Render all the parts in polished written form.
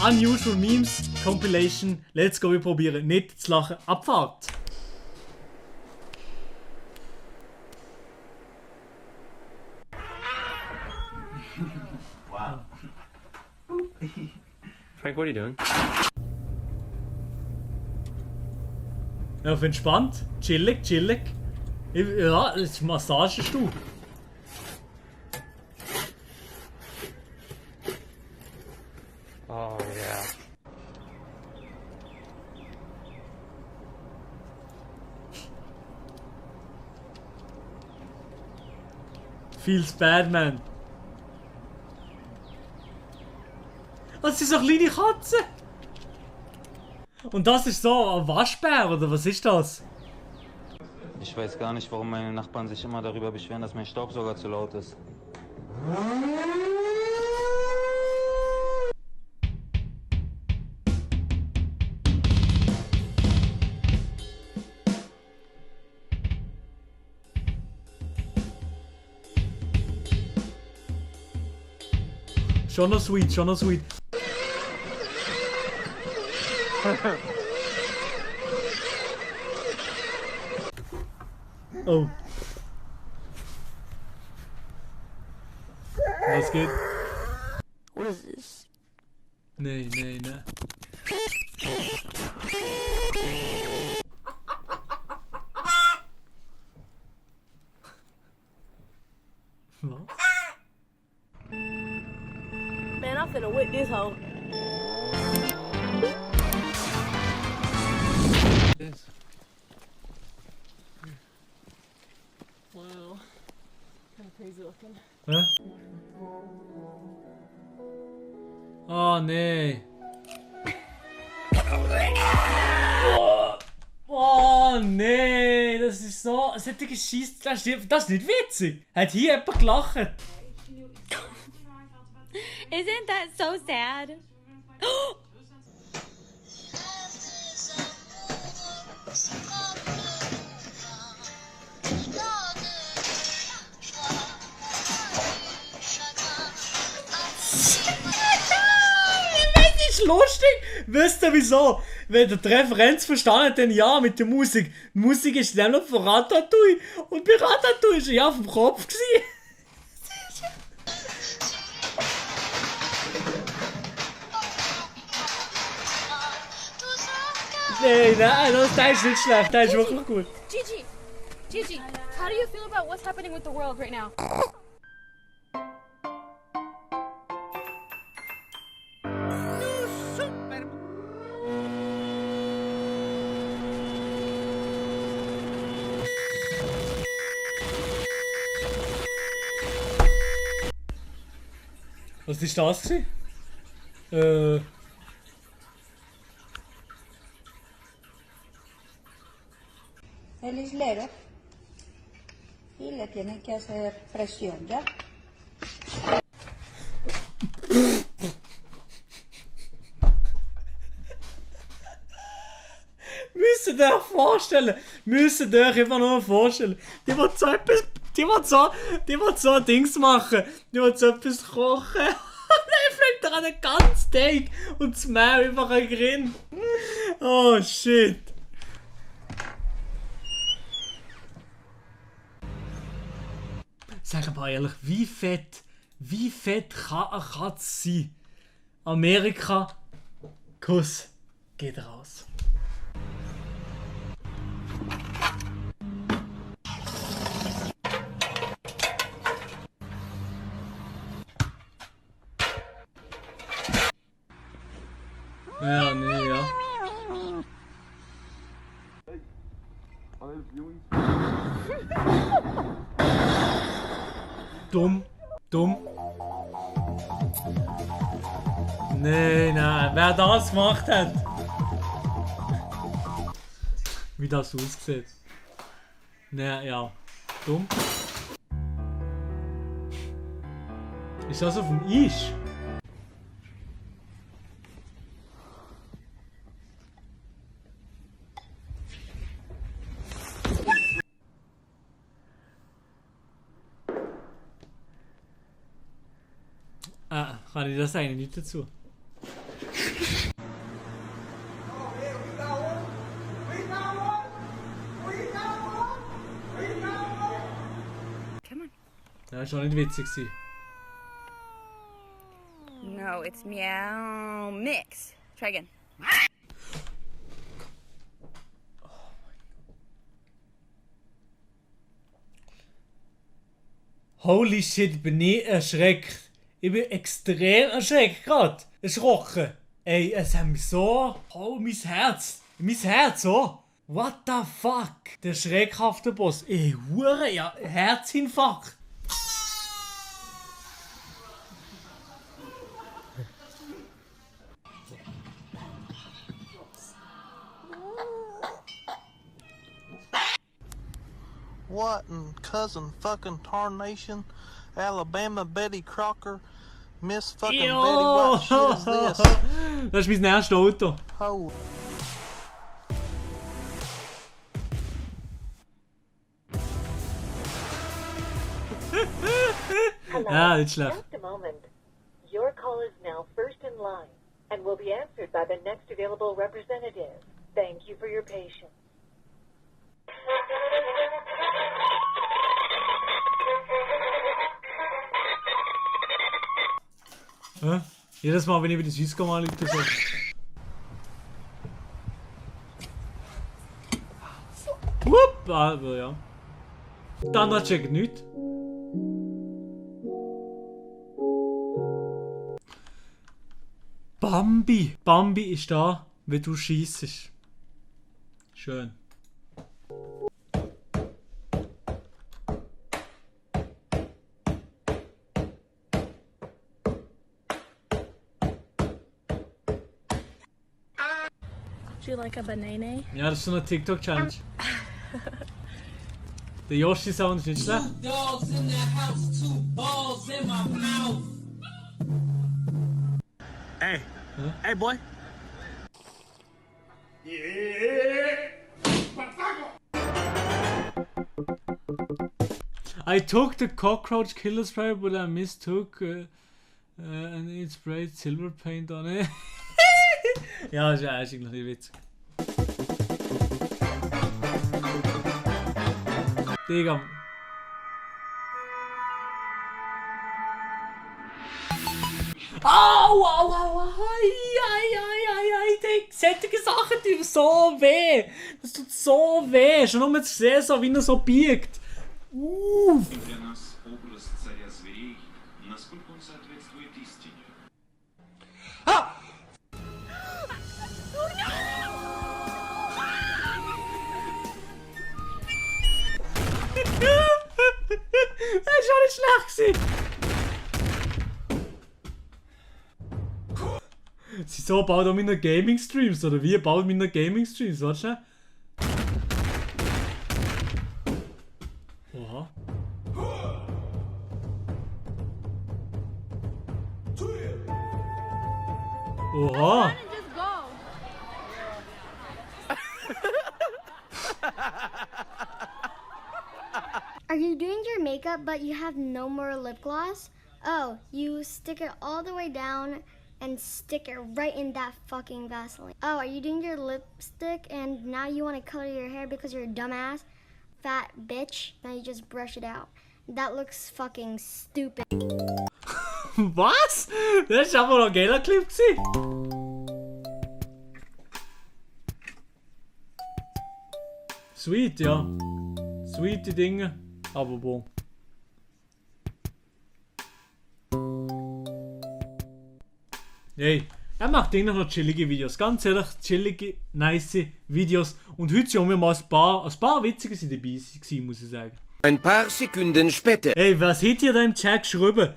Unusual Memes Compilation. Let's go, wir probieren nicht zu lachen. Abfahrt! Wow. Frank, what are you doing? Ja, auf entspannt. Chillig, chillig. Ja, das ist Massagestuhl. Oh, yeah. Feels bad, man. Das ist so eine kleine Katze. Und das ist so ein Waschbär, oder was ist das? Ich weiß gar nicht, warum meine Nachbarn sich immer darüber beschweren, dass mein Staubsauger zu laut ist. Schon noch sweet, schon noch sweet. Oh. Was geht? What is this? Nee, nee, nee. Was? Man, I'm finna whip this hoe. Yes. Wow. Kinda crazy looking. Hä? Oh nee. Oh nee, das ist so. Solche Geschichte, das ist nicht witzig. Hat hier jemand gelacht? Isn't that so sad? Das ist lustig. Wisst ihr wieso? Wenn ihr die Referenz verstanden, dann ja mit der Musik. Die Musik ist nämlich von Ratatouille. Und bei Ratatouille war er ja auf dem Kopf gewesen. Nein, nein, das ist nicht schlecht, das ist wirklich gut. Gigi, how do you feel about what's happening with the world right now? Was ist das gewesen? Él es lero y le tienen que hacer presión, ¿ya? Müsst ihr euch vorstellen, müsst ihr euch einfach nur vorstellen. Die will so etwas, die will so ein Dings machen, die will so etwas kochen. Und dann fliegt er an den ganzen Tag und das Meer einfach ein Grin. Oh shit. Sag mal ehrlich, wie fett kann eine Katze sein? Amerika, Kuss, geht raus. Ja, nee, ja. Dumm. Nee, nein, wer das gemacht hat. Wie das aussieht. Nee, ja. Dumm. Ist das auf dem Eis? Kann ich das eigentlich nicht dazu? Das war auch nicht witzig. No, it's meow mix. Try again. Holy shit, bin ich erschreckt. Ich bin extrem erschreckt gerade. Erschrocken. Ey, es hat mich so... Oh, mein Herz. Mein Herz, oh. What the fuck? Der schreckhafte Boss. Ey, Hure, ja, Herzinfarkt. What in cousin fucking tarnation? Alabama Betty Crocker? Miss fucking Betty, what shit is this? Das ist mein erstes Auto. Oh. Ja, nicht schlecht. Just a moment. Your call is now first in line and will be answered by the next available representative. Thank you for your patience. Hä? Jedes Mal, wenn ich wieder Swisscom anrufe, so. Wupp, aber ja. Der andere checkt nichts. Bambi! Bambi ist da, wenn du schießt. Schön. Do you like a banana? Ja, das ist so eine TikTok-Challenge. Der Yoshi-Sound ist nicht schlecht. Hey. Huh? Hey, boy. I took the cockroach killer spray, but I mistook and it sprayed silver paint on it. Ja, das ist eigentlich nicht witzig. Digga. Au, au, au, solche Sachen tun so weh. Das tut so weh. Schon nur zu sehen, so, wie er so biegt. Для нас образ царя зверей, насколько он соответствует истине. Das ist auch nicht schlecht gewesen. Sie so baut auch meine Gaming-Streams, oder wie baut meine Gaming-Streams? Warte schnell. Oha. Oha. Just go. Are you doing your makeup but you have no more lip gloss? Oh, you stick it all the way down and stick it right in that fucking Vaseline. Oh, are you doing your lipstick and now you want to color your hair because you're a dumbass fat bitch? Now you just brush it out. That looks fucking stupid. Was? Das war aber noch ein geiler Clip gewesen. Sweet, ja. Sweete Dinge, aber bon. Hey, er macht immer noch chillige Videos. Ganz ehrlich, chillige, nice Videos. Und heute sind wir mal ein paar witzige sind dabei gewesen, muss ich sagen. Ein paar Sekunden später. Hey, was hat ihr da im Chat geschrieben?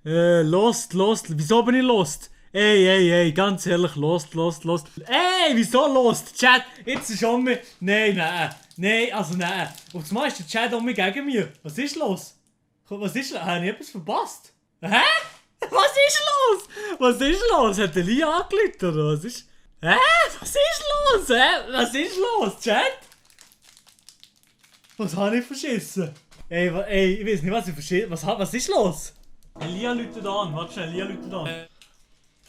Lost. Wieso bin ich lost? Ey, ganz ehrlich, lost. Ey, wieso lost? Chat, jetzt ist schon mir. Nein. Und zumal ist der Chat auch gegen mir. Was ist los? Was ist los? Habe ich etwas verpasst? Hä? Was ist los? Hat der Lia angerufen oder was ist? Hä? Was ist los, Chat? Was habe ich verschissen? Ey, ich weiß nicht, was ich verschissen. Was ist los? Lia läutet an. Warte schnell, Lia läutet an.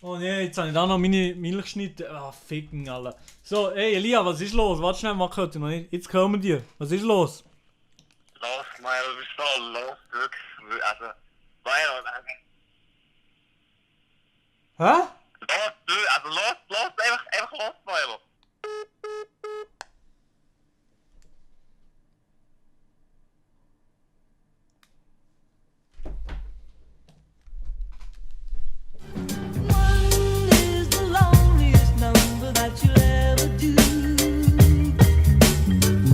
Oh ne, jetzt habe ich da noch meine Milchschnitte. Ah, ficken alle. So, ey Elia, was ist los? Warte schnell, mach heute noch nicht. Jetzt kommen wir dir. Was ist los? Los, Mann, du bist so los, wirklich. also, Hä? los, also los einfach